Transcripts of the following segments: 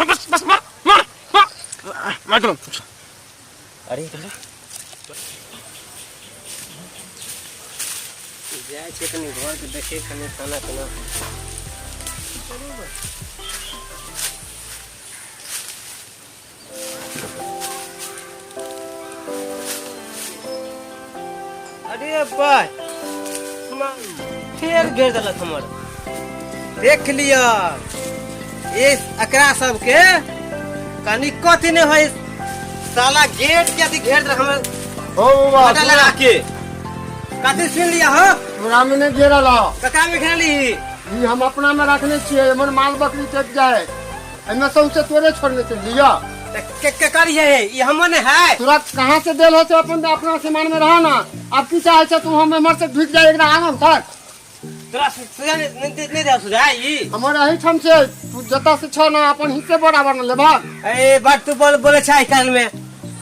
बस बस मार मार मार मार दो। अरे दादा जाइ छै कनि घरके देखै कनि खाना पीना। अरे बा, फेर घेर देलक हमर। देख लिअ, ये एकरा सबके कनि कथी नहि होइ, साला गेट के अथी घेर देलक हमर। हो बाबा। पता लगा के कथी सुन लिया हो? तोरा में नहीं घेरल हो। ककरा में घेरली? ई हम अपना में रखने छियै, एमहर माल बकरी चलि जाए, एहिमे सौंसे तोरे छोड़ने चलि लिअ। त के के करी है? ई हमर नहीं है। तोरा कहाँ से देल हो से अपन अपना सीमान में रह ना। अब की चाहे छै तू, हम एम्हर से ढुकि जाए एकरा आंगन तक? तोरा सुझा नहीं नहीं दे सुझा ई। हमर एहिठाम से तू जतऽ से छह ना, अपन हिस्से बराबर न लेबहक। ए बात तू बोल बोले छै कान में।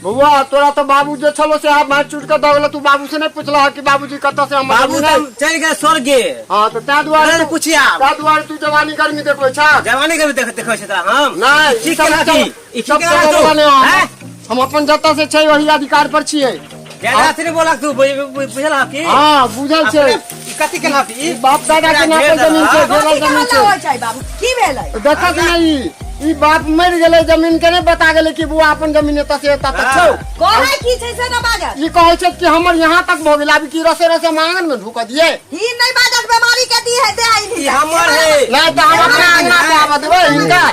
बौआ, तोरा तो बाबू जे छलो से आब मारि चूट के दऽ गेलो। तू बाबू से नहीं पुछलह कि बाबूजी कतऽ से हमर बाबू जमीन है? तऽ चलि गेल स्वर्गे। हाँ, तऽ ताहि दुआरे तोरा ने पुछिया। ताहि दुआरे तू जवानी गर्मी देखबै छह? जवानी के देख देखै छै तोरा हम? नहीं। की ई सब केना की? ई की सब केना चलऽ तू? वाला नहि हम। हैं? हम अपन जतऽ से छै वही अधिकार पर छियै। ज्यादा से नहीं बोला तू, बुझल हँ की? हाँ, बुझल छै। ई कथी केना की? ई बाप दादा के नाम पर जमीन छै, घेरल कथी जमीन हल्ला छै। होइ छै बाबू? की भेलै? देखत नहि, ई बाप मरि गेलै, जमीन के नहि बता गेलै कि बुआ अपन जमीन एतऽ से एतऽ तक छौ। कहै की छै से न बाजत। ई कहै छै कि हमर यहाँ तक भऽ गेल, आब की रसे रसे हम आंगन में ढुकऽ दियै? ई नहि बाजत, बीमारी के दी है दे आइली। ई हमर है। नहि तऽ हम अपना अंगना पे आबऽ देबै हिनका?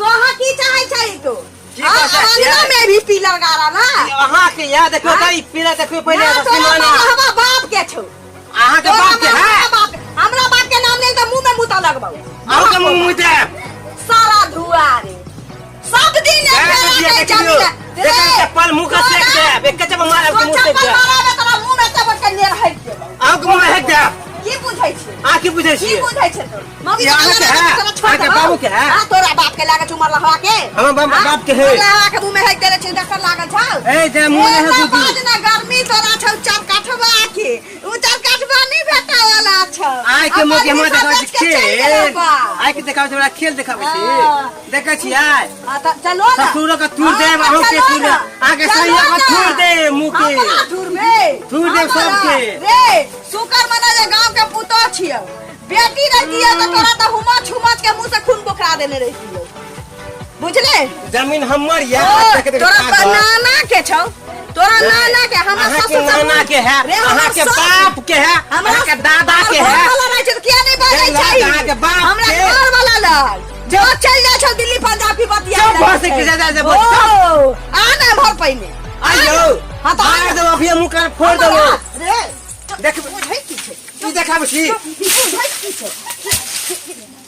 कहाँ की चाहै छै तू? की हाँ, कहै छै? अंगना में भी पीलर गाड़ा ना। अहाँ के याद देखो त ई पीला देखो पहिले। ना, तोरा सिमाना। हमरा बाप के छौ। अहाँ के तोरा बाप के है। हमरा बाप, हमरा बाप के नाम ले त मुंह में मुता लगबौ। अहाँ के मुंह मुंह देब। सारा धुआ रे सब दिन जाए एक तो दिया के देख लियो। जमीन देख चप्पल मुंह के सेक देब, एक चप्पल मारब के मुंह सेक चप्पल देब। माराबे तोरा मुंह में चपट के नेर हट देबौ। अहाँ के मुंह में हेक देब। की बुझै छी? अहाँ की बुझै की छियै? बुझै छै तू? मौगी ई अहाँ के है, तोरा छोड़ अहाँ के देबौ। बाबू के है। हाँ, तोरा बाप के लागल छौ मरला हवा के। हमर बाप हाँ? बाप के है। मरला हवा के मुंह में हेक देले छै, डॉक्टर लागल छौ। ए जे मुंह में ए, हेक बाज ना, गर्मी तोरा छौ चार काठवा के, उ चार काठवा नहीं भेटा वाला छौ। आइ के मौके हमरा अपन देखाबै बच छी के चलि गेलौ खेल। बा। आइ के देखाबै छी, हमरा खेल देखाबै छी। हाँ। देखै छी आइ। हाँ, तऽ चलो ना। ससुरो के थूर हाँ, देब, तऽ अहूँ के चलो थूर ना। देब, अहाँके चलो सैया के ना। थूर देब मुँह के। हमरा थूर में थूर देब हमरा। सबके। रे शुकर मना जे गांव के पुतोह छियौ, बेटी रहतियै तऽ तोरा तऽ हुमच हुमच के मुंह से खून बोखरा देने रहितियौ, बुझले? जमीन हमर या ओ, देख देख। तोरा कागज। नाना के छौ, तोरा नाना के, हमरा अहाँ के ससुर सब नाना के है, रे, हमरा अहाँ के ससुर- बाप के है, हमरा अहाँ के दादा के हमर है। घर वाला रहै छै तऽ किया नहि बाजै चल छै? अहाँ के बाप हमरा के। घर वाला लग जो चल जाइ छौ दिल्ली पंजाब की बतिया। चुप भऽ सकै छै, जा, जा, ओ आ ना भर पहिने। आइयो। हाँ तऽ आ मार ना। देबो अभिये, मुँह कान फोड़ देबो। रे देख। बुझै की छै? की देखाबै छी? बुझै की छै?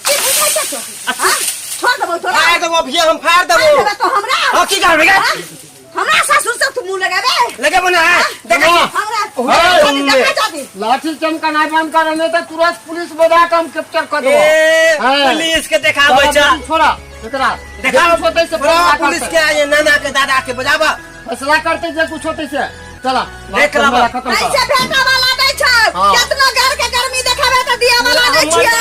की बुझै छै तू? हाँ? छोड़ देबौ तोरा। फाड़ देबो अभिये, हम फाड़ देबो। फाड़ देबे तो हमरा। हाँ, की करबै गे? हाँ? हमरा सासुर से तू मुंह लगाबे? लगेबो ना है, देखै छी। हमरा हे, देखा जाती। लाठी चमकनाइ बंद कर, नहीं तो तुरंत पुलिस बजा के हम कैप्चर कर देबो। ए हाँ। पुलिस के देखाबै छ। छोड़ा एकरा। देखाओ। जे कुछ होतै से पूरा फैसला पुलिस करतै। के आइए, नाना के दादा के बजाबा। फैसला करते जे कुछ होतै से। चला। देख लेबै। खत्म कर। ऐसे भेटा वाला नहीं छौ। हाँ। केतना घर के गर्मी देखाबे त दिया वाला नहीं छियौ।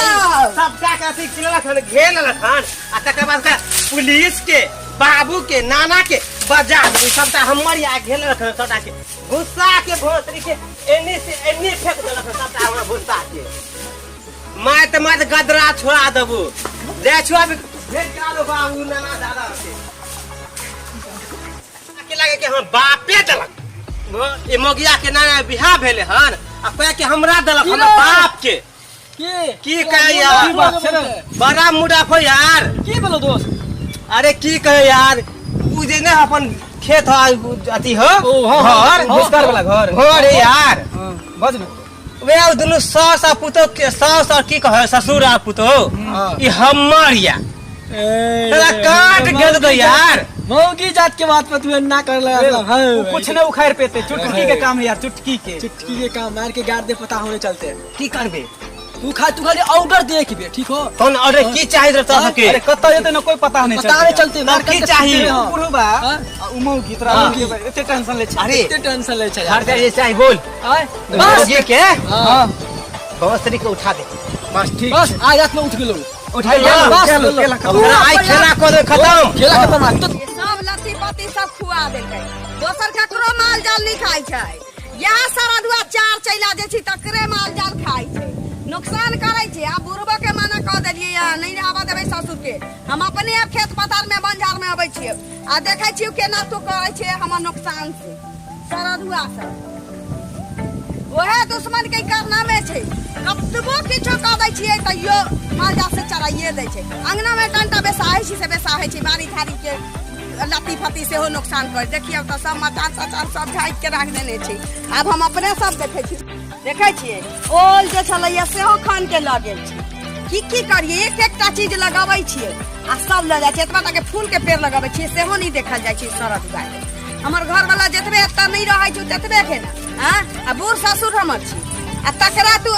सबटा के अथी लेलक हन, घेर लेलक हन, आ तकर बाद के पुलिस के, बाबू के, नाना के बजा देबै। सबटा हमर या घेर लेलक हन। सबटा के भुस्सा के भोसरी के एन्नी से एन्नी फेंक देलक हन। सबटा हमरा भुस्सा के माय तऽ माय गदरा छोड़ा देबू। जाय छुआ भेट के आलो बाबू नाना दादा के। के लागे कि हमर बापे देलक। ई मोगिया के नाना बियाह भेले हन आ कहे कि हमरा देलक हमर बाप के। की कहे यार, की बात छै रे? बड़ा मुनाफा यार। की बोलो दोस्त? अरे की कहे यार, उ जे ने अपन खेत ह अथी हो। ओ, हाँ, हाँ, घर। भुसकर वाला घर। घर है यार। हाँ, बज ने। वे उ दुनू सास आ पुतोह के, सास और की कहे ससुर आ पुतोह, हाँ। ई हमर या ए, तोरा काट गेल गो यार। मौगी जात के बात पर तू ना कर लगा। हाँ, वो कुछ न उखाड़ पेते, चुटकी के काम है यार, चुटकी के। चुटकी के काम, मार के गाड़ दे, पता होने चलते। की करबे? तू खाली ऑर्डर देख बे, ठीक हो? कौन ऑर्डर की चाहिए रे तोरा सबके? अरे कतऽ जेतै न कोई पता नहीं। पता नहीं चलते, मार तब की के चाही? छुट्टी में हो। बुढ़ू बा हाँ? आ उ मौगी तोरा हाँ। मौगी के एते टेंशन ले छै। अरे एते टेंशन ले छै हर जगह चाही बोल। आय, बस ये के हाँ। भोसड़ी के उठा दे। बस ठीक। बस आज रात में उठ गेलो। उठा बस केला खत्म। आइ खेला कऽ दे खत्म। खेला खत्म आज तो। सब लत्ती पत्ती सब खुआ देलकै, दोसर ककरो माल जाल नहीं खाइ छै। यहाँ सरदुआ चार चैला जे छै तकरे माल जाल खाइ छै, नुकसान करै छै। आ बुढ़बो के मना कऽ देलियै हँ, नहीं आबऽ देबै ससुर के। हम अपने आप खेत पथार में बंजार में अबै छियै आ देखै छियै केना तू करै छै हमर नुकसान से। सरदुआ सब ओहे दुश्मन के कारनामे छै, कतबो किछो कऽ दै छियै तैयो माल जाल से चराइए दै छै। अंगना में टंटा बेसाहै छी से बेसाहै छै, बाड़ी झाड़ी के लत्ती फत्ती सेहो नुकसान कर। देखियौ तऽ सब मचान सचान सब झाँकि के राखि देने छै। आब हम अपने सब देखै छी, देखै छियै ओल जे छलैया सेहो खन के लऽ गेल छै। की की करियै, एक एकटा चीज लगबै छियै आ सब लऽ जाइ छै। एतबा टाके फूल के पेड़ लगबै छियै सेहो नहि देखल जाइ छै सरद गाय। हमर घरवाला जतबे एतऽ नहि रहै छै ततबे के ने, आ बूढ़ ससुर हमर छी आ तकरा तू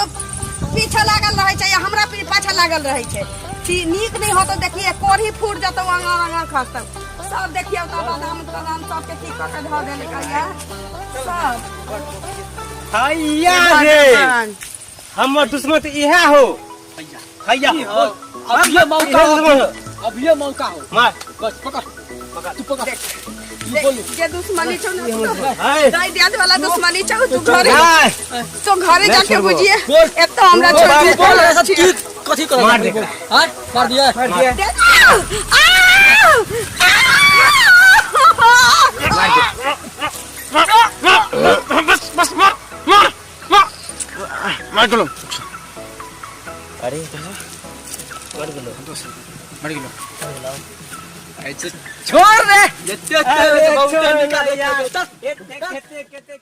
पीछे लागल रहै छै, हमरा पाछा लागल रहै छै। नीक नहि होतौ देखिए कोढ़ी फूट जेतौ, आगाँ आगाँ खसतौ। सब देखियौ तऽ बादाम तादाम सबके की कऽ के धऽ देलकै सब। हैया रे हमर दुश्मन तऽ इएह हो। हैया अब ये मौका हो, अब ये मौका हो। मार बस पकड़ पकड़ तू पकड़। जे दुश्मनी छौ ना दाई दियाद वाला दुश्मनी छौ, तू घरे तो घरे जाके बुझिए एत हमरा छोड़ दे। बोल ऐसा की कथी कर मार दे। हां मार दिया मार दिया। बस बस मार मार मार मार गेलो। अरे मर गेलो मर गेलो। ऐसे छोड़ रे। जत्ते बहुत निकाल यार। केते केते।